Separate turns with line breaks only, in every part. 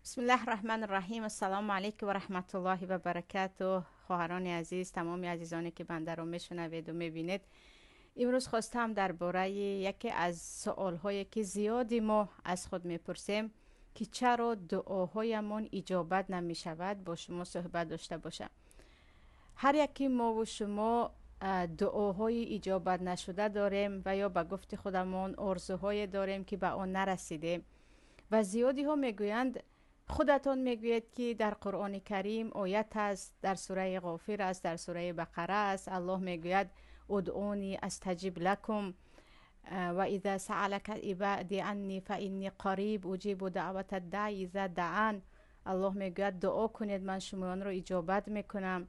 بسم الله الرحمن الرحیم. السلام علیکم و رحمت الله و برکاته. خواهران عزیز، تمام عزیزانی که بنده رو میشنوید و میبینید، امروز خواستم درباره یکی از سوالهایی که زیادی ما از خود میپرسیم که چرا دعاهایمان اجابت نمیشود با شما صحبت داشته باشم. هر یکی ما و شما دعاهای اجابت نشده داریم و یا به گفت خودمان آرزوهای داریم که به آن نرسیدیم و زیادی ها میگویند، خودتان میگوید که در قرآن کریم آیت است، در سوره غافر است، در سوره بقره است، الله میگوید ادعونی استجب لکم و اذا سألک عبادی عنی فانی قریب اجیب دعوت الداعی اذا دعان. الله میگوید دعا کنید، من شما را اجابت میکنم.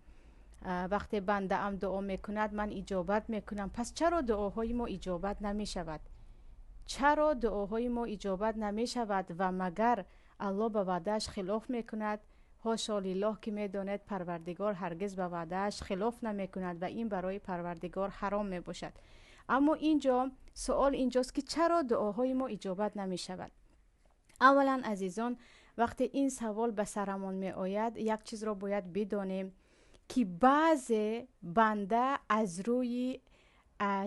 وقتی بنده ام دعا میکند من اجابت میکنم. پس چرا دعاهای ما اجابت نمیشود؟ چرا دعاهای ما اجابت نمیشود و مگر الله به وعدهش خلاف میکند؟ حاشا لله که میداند پروردگار هرگز به وعدهش خلاف نمیکند و این برای پروردگار حرام میباشد. اما اینجا سوال اینجاست که چرا دعاهای ما اجابت نمیشود؟ اولا عزیزان، وقتی این سوال به سرمان می آید یک چیز را باید بدانیم که بعض بنده از روی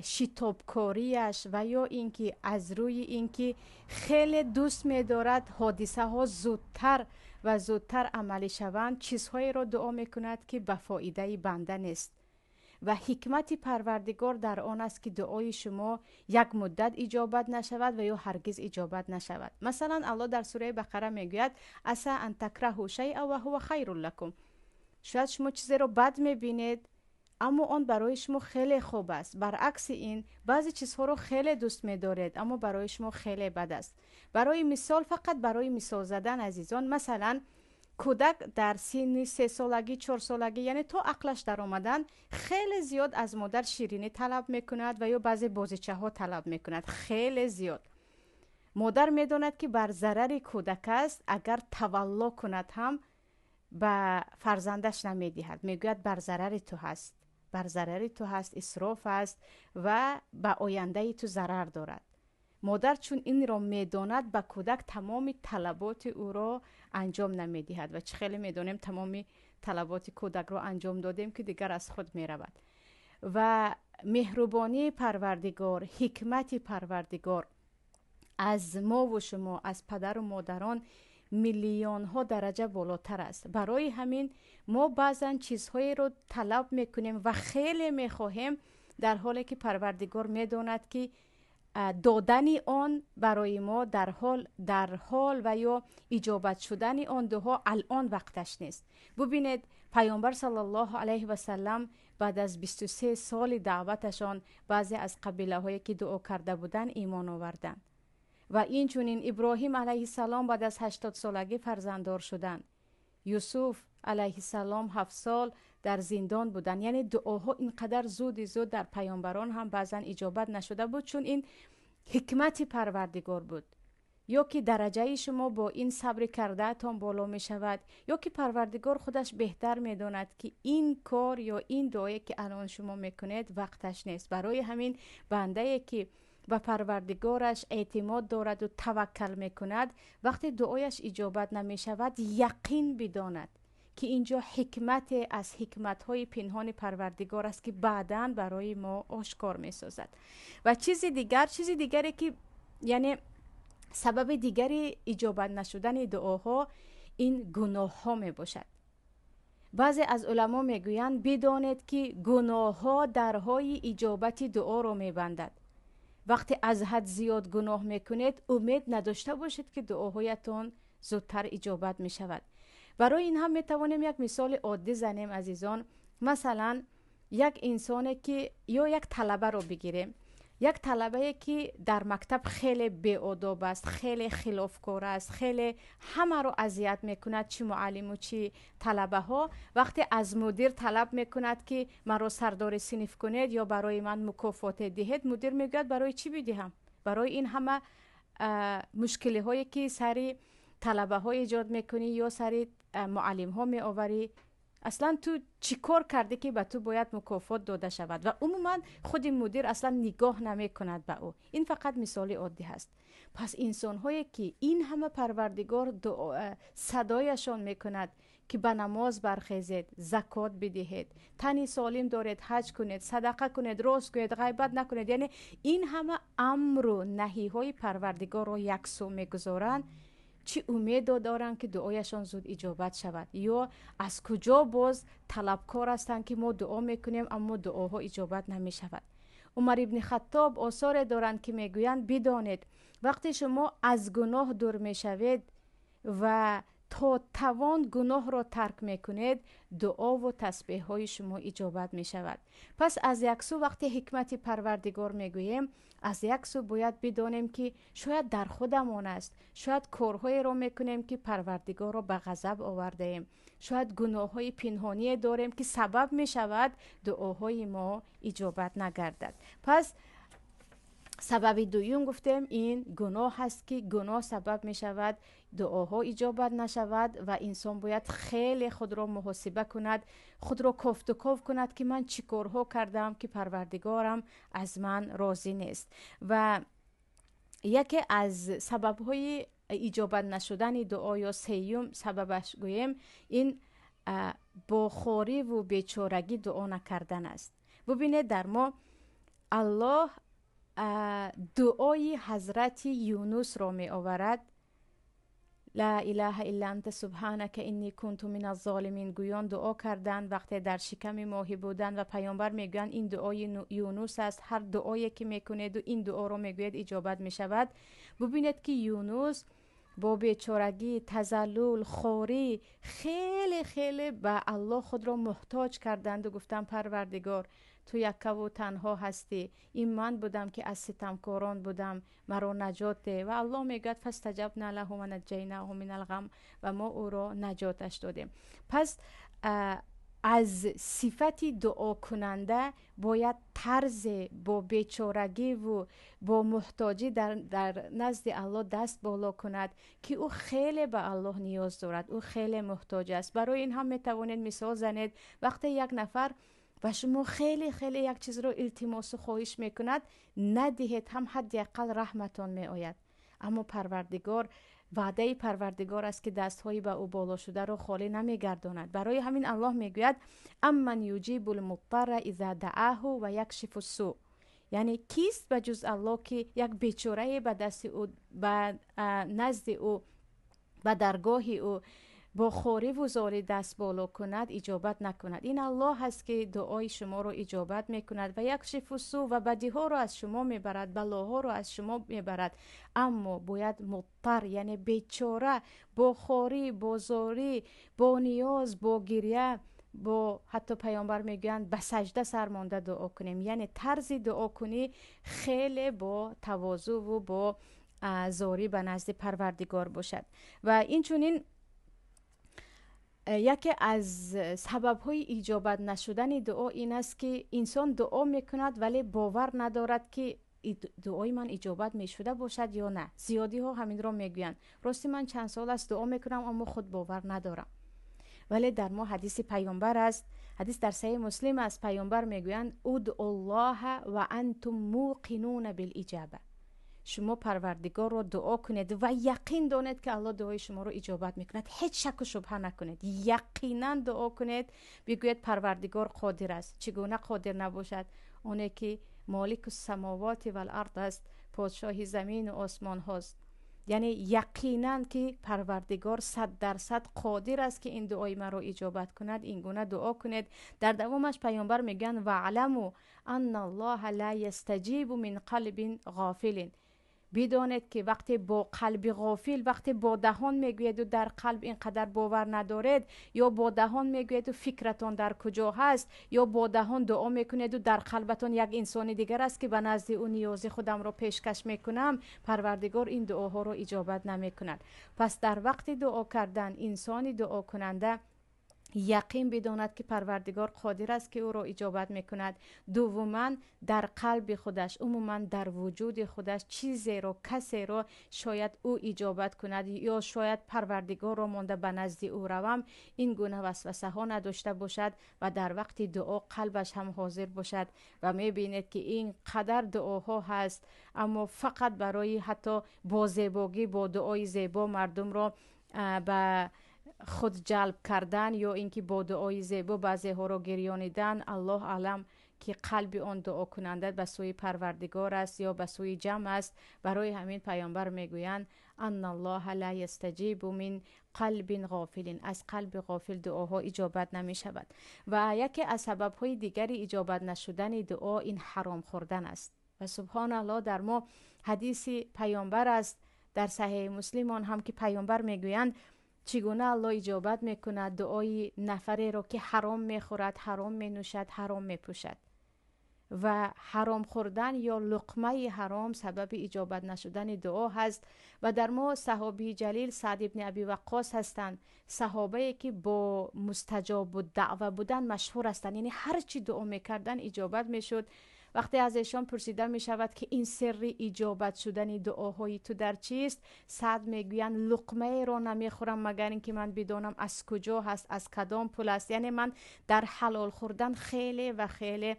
شتابکاریش و یا اینکه از روی اینکه خیلی دوست می‌دارد حادثه ها زودتر و زودتر عملی شوند، چیزهایی را دعا میکند که به فایده بنده نیست. و حکمت پروردگار در آن است که دعای شما یک مدت اجابت نشود و یا هرگز اجابت نشود. مثلا الله در سوره بقره میگوید عسی ان تکرهوا شیئا و هو خیر لکم. شاید شما چیزی را بد میبینید اما آن برای شما خیلی خوب است. برعکس این بعضی چیزها رو خیلی دوست می‌دارید اما برای شما خیلی بد است. برای مثال، فقط برای مثال زدن عزیزان، مثلا کودک در سن 3 سالگی 4 سالگی، یعنی تا عقلش در آمدن، خیلی زیاد از مادر شیرینی طلب میکند و یا بعضی بازیچه ها طلب میکند، خیلی زیاد. مادر میداند که بر ضرر کودک است، اگر تولا کند هم به فرزندش نمیدهد، میگوید بر ضرر تو هست، بر ضرر تو هست، اسراف است و به آینده تو ضرر دارد. مادر چون این را میداند به کودک تمام طلبات او را انجام نمیدهد و چه خیلی میدانیم تمام طلبات کودک را انجام دادیم که دیگر از خود میرود. و مهربانی پروردگار، حکمت پروردگار از ما و شما، از پدر و مادران میلیون ها درجه بالاتر است. برای همین ما بعضا چیزهایی رو طلب میکنیم و خیلی میخواهیم، در حالی که پروردگار میداند که دادن آن برای ما در حال و یا اجابت شدن آن دعا الان وقتش نیست. ببینید پیامبر صلی الله علیه و سلم بعد از 23 سال دعوتشان بعضی از قبیله هایی که دعا کرده بودند ایمان آوردند. و این چنین ابراهیم علیه السلام بعد از 80 سالگی فرزنددار شدند. یوسف علیه السلام 7 سال در زندان بودند. یعنی دعاها اینقدر زود در پیامبران هم بعضا اجابت نشده بود، چون این حکمت پروردگار بود. یا که درجه شما با این صبر کرده تان بالا می شود، یا که پروردگار خودش بهتر می داند که این کار یا این دعایی که الان شما میکنید وقتش نیست. برای همین بنده که و پروردگارش اعتماد دارد و توکل میکند، وقتی دعایش اجابت نمیشود یقین بداند که اینجا حکمت از حکمت‌های پنهان پروردگار است که بعداً برای ما آشکار میسازد. و چیز دیگری که یعنی سبب دیگری اجابت نشدن دعاها این گناه ها می باشد. بعضی از علما میگویند بدانید که گناه ها درهای اجابت دعا را میبندد. وقتی از حد زیاد گناه میکنید امید نداشته باشید که دعاهایتان زودتر اجابت میشود. برای این هم میتوانیم یک مثال عادی زنیم عزیزان. مثلا یک انسانی که یا یک طلبه رو بگیریم، یک طلبه که در مکتب خیلی بی‌ادب است، خیلی خلافکار است، خیلی همه رو اذیت میکند، چی معلم و چی طلبه ها. وقتی از مدیر طلب میکند که مرا سردار صنف کنید یا برای من مکافات دهید، مدیر میگوید برای چی بدهم؟ برای این همه مشکلی هایی که سری طلبه ها ایجاد میکنی یا سری معلم ها میآوری، Аслан ту чӣ кор кардӣ, ки ба ту бояд мукофот дода шавад? Ва умуман худи мудир аслан нигоҳ намекунад ба ӯ. Ин фақат мисоли оддӣ ҳаст. Пас инсонҳое ки ин ҳама Парвардигор садояшон мекунад, ки ба намоз бархезед, закот бидиҳед, тани солим доред, ҳаҷ кунед, садақа кунед, рост гӯед, ғайбат накунед, яъне ин ҳама амру наҳиҳои Парвардигорро яксӯ мегузоранд, чӣ умедо доранд, ки дуояшон зуд иҷобат шавад? Ё аз куҷо боз талабкор ҳастанд, ки мо дуо мекунем, аммо дуоҳо иҷобат намешавад? Умар ибни Хаттоб осоре доранд, ки мегӯянд: бидонед, вақте шумо аз гуноҳ дур мешавед ва то тавон гуноҳро тарк мекунед, дуову тасбеҳҳои шумо иҷобат мешавад. Пас аз як сӯ вақте ҳикмати Парвардигор мегӯем, аз як сӯ бояд бидонем, ки шояд дар худамон аст, шояд корҳоеро мекунем, ки Парвардигорро ба ғазаб овардаем, шояд гуноҳҳои пинҳоние дорем, ки сабаб мешавад дуоҳои мо иҷобат нагардад. Пас сабаби дуюм гуфтем, ин гуноҳ аст, ки гуноҳ сабаб мешавад дуоҳо иҷобат нашавад ва инсон бояд хеле худро муҳосиба кунад, худро кофтуков кунад, ки ман чӣ корҳо кардам, ки Парвардигорам аз ман розӣ нест. Ва яке аз сабабҳои иҷобат нашудани дуо ё сеюм сабабаш гӯем, ин бо хориву бечорагӣ дуо накардан аст. Бубинед, дар мо Аллоҳ дуои ҳазрати Юнусро меоварад. «Ла илаҳа илла анта субҳанака инни кунту мин аззолимин» гӯён дуо карданд, вақте дар шиками моҳӣ буданд. Ва паёмбар мегӯянд: ин дуои Юнус аст, ҳар дуое ки мекунеду ин дуоро мегӯед, иҷобат мешавад. Бубинед, ки Юнус бо бечорагӣ, тазаллул, хорӣ хеле хеле ба Аллоҳ худро муҳтоҷ карданду гуфтанд: «Парвардигор, ту яккаву танҳо ҳастӣ, ин ман будам, ки аз ситамкорон будам, маро наҷот деҳ». Ва Аллоҳ мегӯяд: «فاستجبنا له و نجیناه من الغم». Ва мо ӯро наҷоташ додем. Пас аз сифати дуокунанда бояд тарзе бо бечорагиву бо муҳтоҷӣ дар назди Аллоҳ даст боло кунад, ки ӯ хеле ба Аллоҳ ниёз дорад, ӯ хеле муҳтоҷ аст. Барои ин ҳам метавонед мисол занед: вақте як нафар ба шумо хеле хеле як чизро илтимосу хоҳиш мекунад, надиҳед ҳам, ҳадди ақал раҳматон меояд. Аммо Парвардигор, ваъдаи Парвардигор аст, ки дастҳои ба ӯ боло шударо холӣ намегардонад. Барои ҳамин Аллоҳ мегӯяд: «أمن يجيب المضطر إذا دعاه ويكشف السوء». Яъне кист ба ҷуз Аллоҳ, ки як бечорае ба дасти ӯ, ба назди ӯ, ба даргоҳи ӯ бо хориву зорӣ даст боло кунад, иҷобат накунад? Ин Аллоҳ ҳаст, ки дуои шуморо иҷобат мекунад ва يكشف السوء, ва бадиҳоро аз шумо мебарад, балоҳоро аз шумо мебарад. Аммо бояд муттар, яъне бечора, бо хорӣ, бо зорӣ, бо ниёз, бо гиря, бо ҳатто паёмбар мегӯянд, ба саҷда сармонда дуо кунем. Яъне тарзи дуокунӣ хеле бо тавозӯву бо зорӣ ба назди Парвардигор бошад. Ва инчунин яке аз сабабҳои иҷобат нашудани дуо ин аст, ки инсон дуо мекунад, вале бовар надорад, ки дуои ман иҷобат мешуда бошад ё на. Зиёдиҳо ҳаминро мегӯянд: «Рости, ман чанд сол аст дуо мекунам, аммо худ бовар надорам». Вале дар мо ҳадиси паёмбар аст, ҳадис дар Саҳеҳи Муслим аст. Паёмбар мегӯянд: «ادعوا الله وأنتم موقنون بالإجابة». Шумо Парвардигорро дуо кунед ва яқин донед, ки Аллоҳ дуои шуморо иҷобат мекунад. Ҳеҷ шаку шубҳа накунед, яқинан дуо кунед, бигӯед: «Парвардигор қодир аст». Чӣ гуна қодир набошад, оне ки مالك السماوات والأرض аст, подшоҳи замину осмонҳост? Яъне яқинан, ки Парвардигор 100% қодир аст, ки ин дуои маро иҷобат кунад. Ин гуна дуо кунед. Дар давомаш паёмбар мегӯянд: «واعلموا أن الله لا يستجيب من قلب غافل». Бидонед, ки вақте бо қалби ғофил, вақте бо даҳон мегӯеду дар қалб ин қадар бовар надоред, ё бо даҳон мегӯеду фикратон дар куҷо ҳаст, ё бо даҳон дуо мекунеду дар қалбатон як инсони дигар аст, ки ба назди ӯ ниёзи худамро пешкаш мекунам, Парвардигор ин дуоҳоро иҷобат намекунад. Пас дар вақти дуо кардан инсони дуокунанда яқин бидонад, ки Парвардигор қодир аст, ки ӯро иҷобат мекунад. Дуввуман, дар қалби худаш, умуман дар вуҷуди худаш чизеро, касеро шояд ӯ иҷобат кунад ё шояд Парвардигорро монда ба назди ӯ равам, ин гуна васвасаҳо надошта бошад ва дар вақти дуо қалбаш ҳам ҳозир бошад. Ва мебинед, ки ин қадар дуоҳо ҳаст, аммо фақат барои ҳатто бо зебогӣ, бо дуои зебо мардумро ба худ ҷалб кардан ё ин ки бо дуои зебо баъзеҳоро гирёнидан, Аллоҳ аълам, ки қалби он дуокунанда ба сӯи Парвардигор аст ё ба сӯи ҷамъ аст. Барои ҳамин Паёмбар мегӯянд: أن الله لا يستجيب من قلب غافل. Аз қалби ғофил дуоҳо иҷобат намешавад. Ва яке аз сабабҳои дигари иҷобат нашудани дуо ин ҳаром хӯрдан аст. Ва субҳон Аллоҳ, дар мо ҳадиси Паёмбар аст дар Саҳеҳи Муслим, он ҳам ки Паёмбар мегӯянд: чӣ гуна Аллоҳ иҷобат мекунад дуои нафареро, ки ҳаром мехӯрад, ҳаром менӯшад, ҳаром мепӯшад? Ва ҳаром хӯрдан ё луқмаи ҳаром сабаби иҷобат нашудани дуо ҳаст. Ва дар мо саҳобии ҷалил Саъд ибни Аби Ваққос ҳастанд, саҳобае ки бо мустаҷобу даъва будан машҳур ҳастанд, яъне ҳар чӣ дуо мекардан, иҷобат мешуд. Вақте аз эшон пурсида мешавад, ки ин сирри иҷобат шудани дуоҳои ту дар чист, Саъд мегӯянд: луқмаеро намехӯрам, магар ин ки ман бидонам аз куҷо ҳаст, аз кадом пул аст. Яъне ман дар ҳалол хӯрдан хеле ва хеле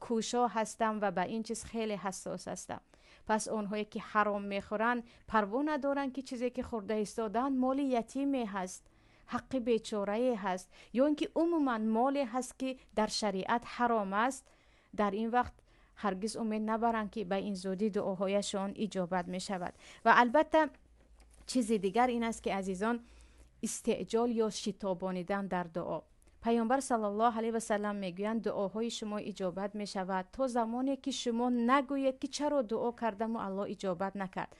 кӯшо ҳастам ва ба ин чиз хеле ҳассос ҳастам. Пас онҳое ки ҳаром мехӯранд, парво надоранд, ки чизе ки хӯрда истодаанд моли ятиме ҳаст, ҳаққи бечорае ҳаст ё ин ки умуман моле ҳаст, ки дар шариат ҳаром аст. Дар ин вақт ҳаргиз умед набаранд, ки ба ин зудӣ дуоҳояшон иҷобат мешавад. Ва албатта чизи дигар ин аст, ки азизон, истеъҷол ё шитобонидан дар дуо. Паёмбар саллаллоҳу алайҳи васаллам мегӯянд: дуоҳои шумо иҷобат мешавад то замоне ки шумо нагӯед, ки чаро дуо кардаму Аллоҳ иҷобат накард.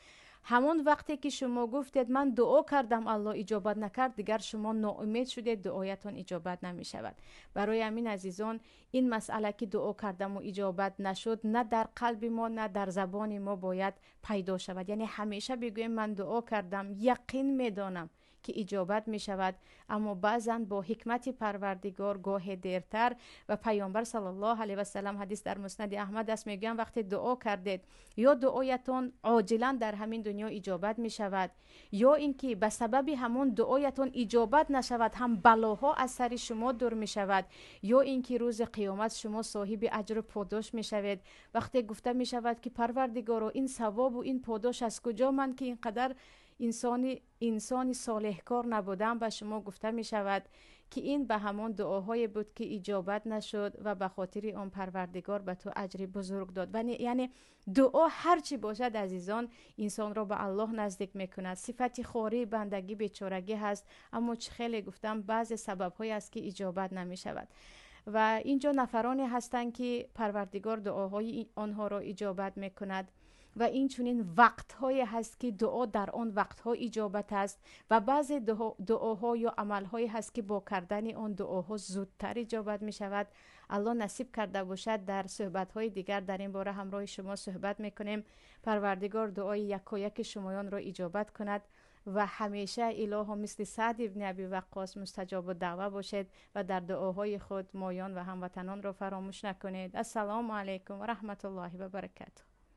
Ҳамон вақте ки шумо гуфтед: ман дуо кардам, Аллоҳ иҷобат накард, дигар шумо ноумед шудед, дуоятон иҷобат намешавад. Барои ҳамин, азизон, ин масъала, ки дуо кардаму иҷобат нашуд, на дар қалби мо, на дар забони мо бояд пайдо шавад. Яъне ҳамеша бигӯем: ман дуо кардам, яқин медонам, ки иҷобат мешавад, аммо баъзан бо ҳикмати Парвардигор гоҳе дертар. Ва Паёмбар саллаллоҳу алайҳи васаллам, ҳадис дар Муснади Аҳмад аст, мегӯянд: вақте дуо кардед, ё дуоятон оҷилан дар ҳамин дунё иҷобат мешавад, ё ин ки ба сабаби ҳамон дуоятон иҷобат нашавад ҳам, балоҳо аз сари шумо дур мешавад, ё ин ки рӯзи қиёмат шумо соҳиби аҷру подош мешавед. Вақте гуфта мешавад, ки Парвардигоро, ин савобу ин подош аз куҷо, ман ки ин қадар инсони солеҳкор набудам, ба шумо гуфта мешавад, ки ин ба ҳамон дуоҳое буд, ки иҷобат нашуд ва ба хотири он Парвардигор ба ту аҷри бузург дод. Яъне дуо ҳар чӣ бошад, азизон, инсонро ба Аллоҳ наздик мекунад, сифати хорӣ, бандагӣ, бечорагӣ ҳаст, аммо чӣ хеле гуфтам, баъзе сабабҳое аст, ки иҷобат намешавад. Ва инҷо нафароне ҳастанд, ки Парвардигор дуоҳои онҳоро иҷобат мекунад, ва инчунин вақтҳое ҳаст, ки дуо дар он вақтҳо иҷобат аст, ва баъзе дуоҳо ё амалҳое ҳаст, ки бо кардани он дуоҳо зудтар иҷобат мешавад. Аллоҳ насиб карда бошад, дар суҳбатҳои дигар дар ин бора ҳамроҳи шумо суҳбат мекунем. Парвардигор дуои якояки шумоёнро иҷобат кунад ва ҳамеша илоҳо мисли Саъд ибни Аби Ваққос мустаҷобу даъва бошед ва дар дуоҳои худ моён ва ҳамватанонро фаромӯш накунед. Ассалому алайкум ва раҳматуллоҳи ва баракатуҳ.